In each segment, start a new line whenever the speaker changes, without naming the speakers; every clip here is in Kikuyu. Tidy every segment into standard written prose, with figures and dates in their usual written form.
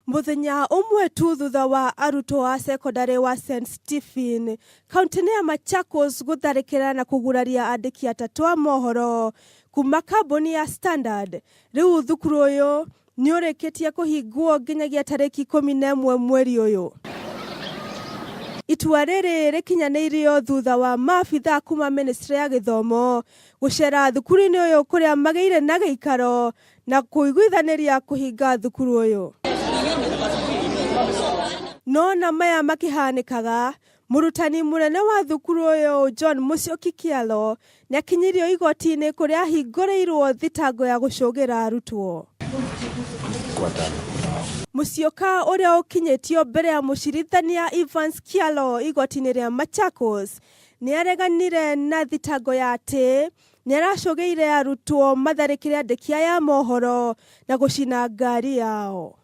Mũthenya ũmwe tu thutha wa arutwo a cekondarĩ wa St Stephen kaunti-inĩ ya Machakos gũtharĩkĩra na kũguraria andĩki atatũ a mohoro kuma kambuni ya Standard, rĩu thukuru ũyũ nĩ ũrĩkĩtie kũhingwo nginyagia tarĩki 11 mweri ũyũ. Itua rĩrĩ rĩkinyanĩirio thutha wa maabithaa kuma ministry ya gĩthomo gũcera thukuru-inĩ ũyũ kũrĩa magĩire na gĩikaro na kũiguithanĩria kũhinga thukuru ũyũ. No na maya makĩhanĩkaga, mũrutani mũnene wa thukuru ũyũ John Musyoki Kyalo nĩakinyirio igoti-inĩ kũrĩa ahingũrĩirwo thitango ya gũcũgĩra arutwo. Musyoka ũrĩa ũkinyĩtio mbere ya mũcirithania Evans Kyalo igoti-inĩ rĩa Machakos nĩareganire na thitango ya atĩ nĩaracũgĩire arutwo matharĩkĩre andĩki aya a mohoro na gũcina ngari yao.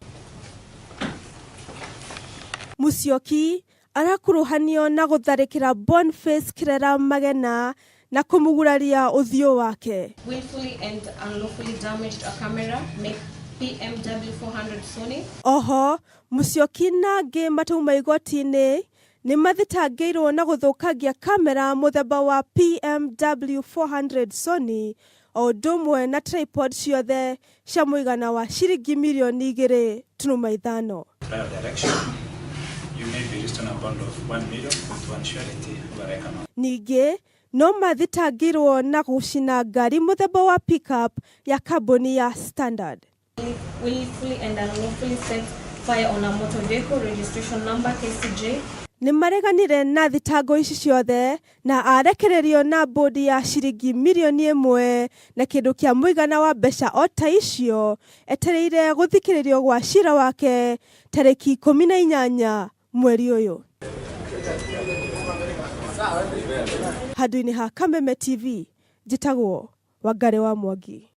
Musyoki arakuruhanio na gũtharĩkĩra Boniface Kirera Magena na kũmũguraria ũthiũ wake.
Willfully and unlawfully damaged a camera make PMW 400 Sony.
Oho, Musyoki na angĩ matauma igoti-inĩ nĩ mathitangĩirwo na gũthũkangia kamera mũthemba wa PMW 400 Sony o ũndũ ũmwe na tripod ciothe cia mũigana wa ciringi mirioni 2.5.
Prior direction, you may be released on a bond of 1 million with one surety, but I cannot.
Ningĩ no mathitangĩirwo na gũcina ngari mũthemba wa pickup ya kambuni ya Standard.
Willfully and unlawfully set fire on a motor vehicle registration number KCJ
Nĩ mareganire na thitango ici ciothe na arekererio na bũndi ya ciringi mirioni 1 na kĩndũ kĩa mũigana wa mbeca o ta icio etereire gũthikĩrĩrio gwa cira wake tarĩki 18 mweri ũyũ. Handũ-inĩ ha Kameme TV, njĩtagwo Wangarĩ wa Mwangi.